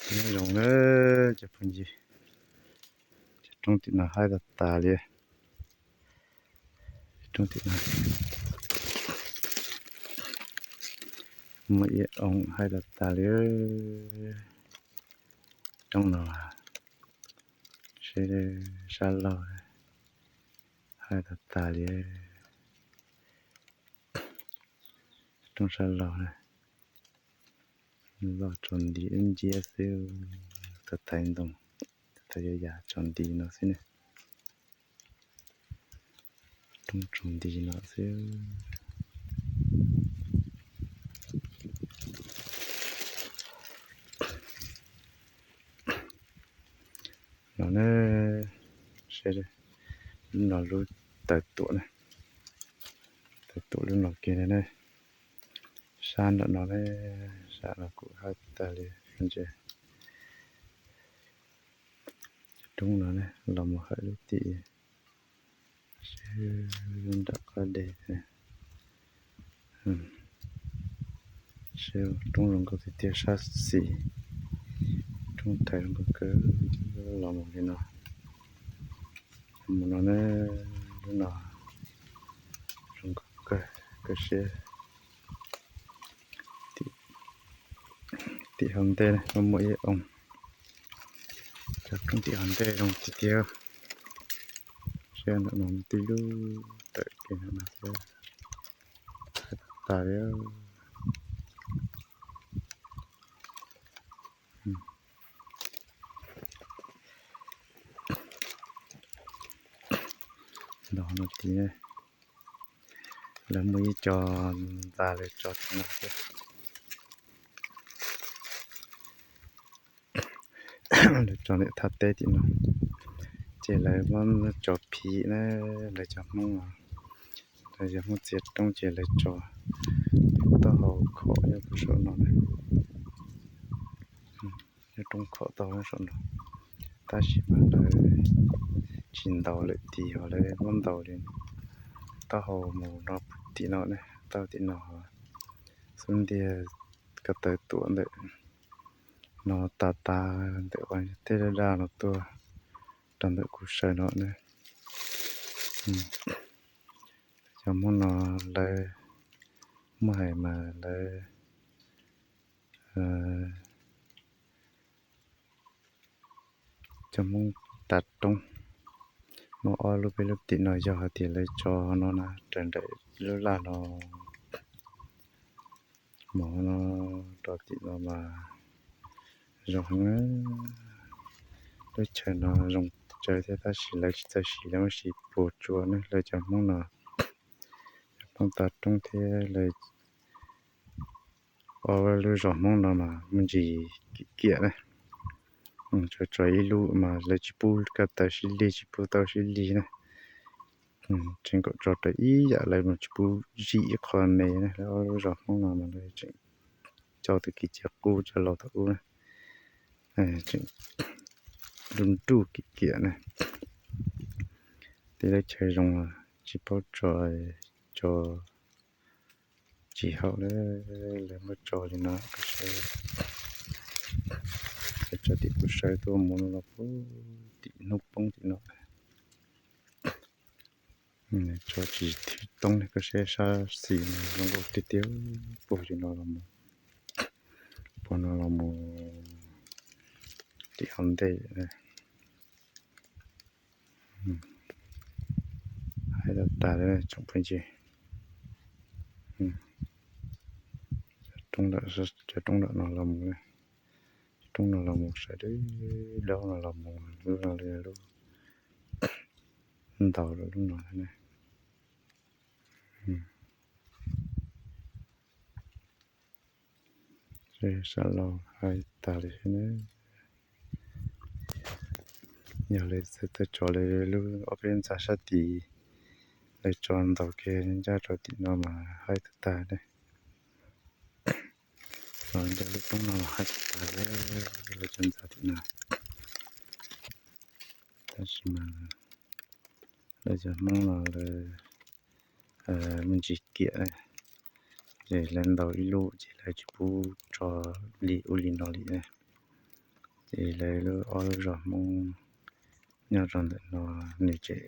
Nyob zoo na cov phooj ywg, cov roob tim no haib tas tas li. Roob tim no muaj ib oo haib tas tas li. Roob no sab laug haib tas tas li. Roob sab laug na, loj tsaus nti ib nciab xwb, tau tais ntoo, tau yam yam tsaus nti no xwb ne. Roob tsaus nti no xwb. No ne, seb, lub no lub taw tuam ne, taw tuam lub no kiag ne. Sab nram no ne, sab no kuj haib tag li ntses. Roob no ne los mus hawm lub tim sab nram qab deg. Sab roob zoo nkauj tiag tiag sab xis, roob thaiv zoo nkauj kawg, los mus li no, mus no ne, lub no zoo nkauj kawg, kawg siab. Tim hauv ntej ne muaj ib oo, cov roob tim hauv ntej zoo tiag tiag. Sab ntawm no tib lub tawm kiag no thiab, tas li. Nto no tid, lawv muaj ib co ntxa lawv tso tim no thiab. Lawv tso niam thaj teb tim no, ces lawv muab tso phiv na, lawv cov Hmoob, lawv cov Hmoob txiav roob ces lawv tso taub hau khom nyob puag saum no na. Nyob roob khom taub hau saum no, tab sis mas lawv tsis ntaus lawm tiag, lawv muab ntaus li taub hau mus no tim no ne, taub tim no xub ntiag ko taw tuam ntawm no tas tas ntawm tej daj daj no tuaj rau ntawm kuv sawv no ne. Cov Hmoob no lawv muaj hais mas lawv cov Hmoob tav roob muaj ob lub peb lub tim no yog hais tias lawv tso no na raws nraim lub laj no, mus no rau tim no mas zoo heev. Lub chaw no zoo tsawv thiab tab sis lawv tsis txawj siv, lawv muab siv puas tsuaj ne. Lawv cov Hmoob no, cov Hmoob tav roob thiab lawv ob lub zos Hmoob no mas me ntsis kim kiam na. Tso tso ib lub mas lawv tsis pub ko taw sib lig, tsis pub taub sib lig na. Tseem kom tso rau ib yam, lawv mas tsis pub zij ib qho me na. Lawv ob lub zos Hmoob no mas lawv tseem coj tus kiv cia qub coj los thaum ub na, tseem nruj nruj kim kiam na. Tej lub chaw zoo tsis paub tso, tso tsis haum, lawv muab tso li no, lawv tso tim kuv sawv tuaj mus no los puag tim hnub poob tim no. Tso tsis thib toob ne, koj saib sab xis no zoo nkauj tiag tiag, puag li no los mus, puag no los mus tim hauv ntej. Haib tas tas li tsoom phooj ywg. Cov roob ntawm no los mus, cov roob no los mus sawv daws, lub no los mus, lub no li lub ntaus lub no ne. Sab laug haib tas li xwb ne. Yog lawv txawj tso lawv lub ob peb ntxa sab tid, lawv tso ntaus kiag ncaj rau tim no mas haib tag tag ne. Los ncaj lub roob no los haib tag tag li, lawv tso ntxa tim no. Tab sis mas lawv cov Hmoob no lawv me ntsis kiam, ces lawv ntaus ib lub ces lawv tsis pub tso li ub li no li ne. Ces lawv lub ob lub zos Hmoob nyob rau ntawm no nws tseem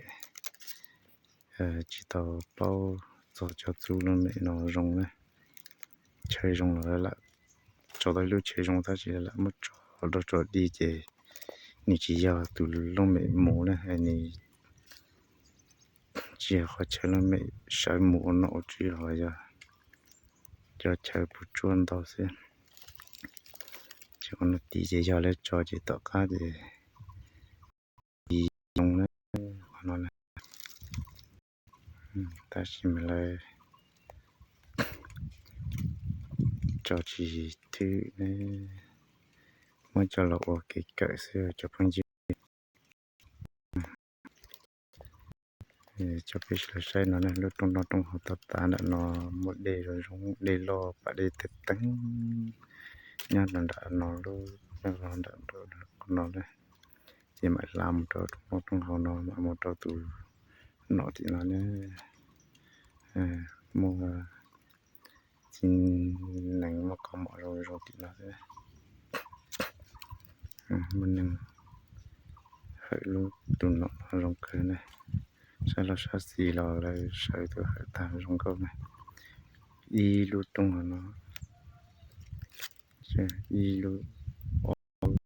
tsis tau paub txog cov txub lub mem no zoo na. Chaw zoo los lawv lam tso tau ib lub chaw zoo tab sis lawv lam muab tso rau tso dig ces nws tsis yog tus looj mem mus na, nws tsis yog qhov chaw looj mem sawv mus ua nom ua tswv, ho yog cov chaw puas tsuaj ntau xwb. Ces qhov no tid ces yog lawv tso ces tom qab ces zoo na, qhov no na. Tab sis mas lawv tso tsis thwm ne, muab coj los ua kev kawm xwb cov phooj ywg. Coj peb sawv daws saib no na, lub roob no roob haus toj tav ntawm no muaj dej zoo zoo, dej loj pas dej teeb teeb nyob rau nram no lub, nyob rau nram no na. Ces mam hla mus rau roob haus no, mam mus rau tus nom tim no na. Muaj txiv nees muaj kaus mom zoo zoo tim no xwb. Muaj neeg hawm lub tus nom no zoo kawg na. Sab laug sab xis los lawv sawv tuaj hawm tag zoo nkauj na. Ib lub roob no, ib lub, ob lub,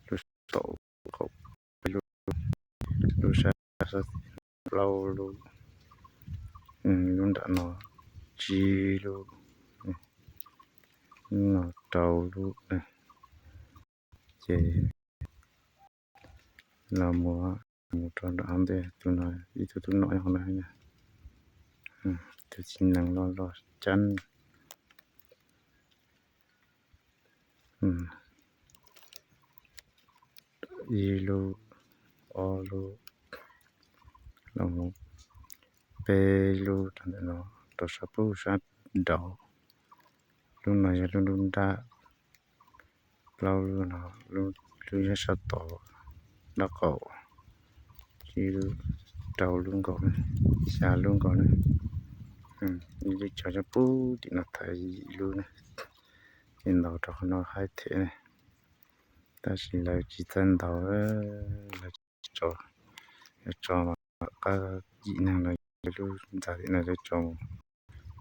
lub sab tod kaum peb lub, lub sab, sab xis plaub lub, lub nram no tsib lub, no rau lub. Ces los mus, mus rau nram ntej tus no, ib tug tub nom nyob hauv no, tus txiv nees loj loj cab. Ib lub, ob lub, los mus peb lub rau ntawm no, rau sab pub sab nraud. Lub no yog lub nruab nrab, plaub lub no, lub nyob sab tod nraub qaum, tsib lub, rau lub nkaus na, xya lub nkaus na. Ib lub tso nyob pub tim no thaiv yim lub na, ces ntaus rau qhov no haib them na. Tab sis lawv tsis txawj ntaus, lawv tsis tso, lawv tso mas tom qab yim neeg no, lub ntxa tim no lawv tso mus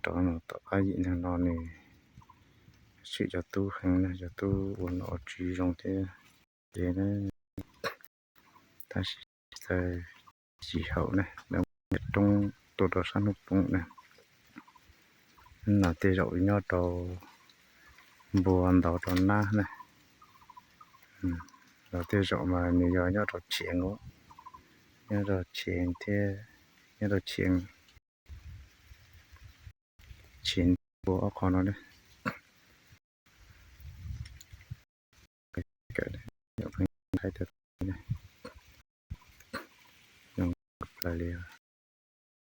rau no tom qab yim neeg no nws tshwm cov tub heev na, cov tub ua nom ua tswv zoo thiab. Ces na, tab sis txawj tsis haum na, lawv muab roob tua rau sab hnub poob na. No tej zaum nyob rau npua ntaus rau nab na. Los tej zaum mas nws yog nyob rau tshiav nkaus, nyob rau tshiav thiab, nyob rau tshiav, tshiav npua ob qho no na. Zoo plaws li.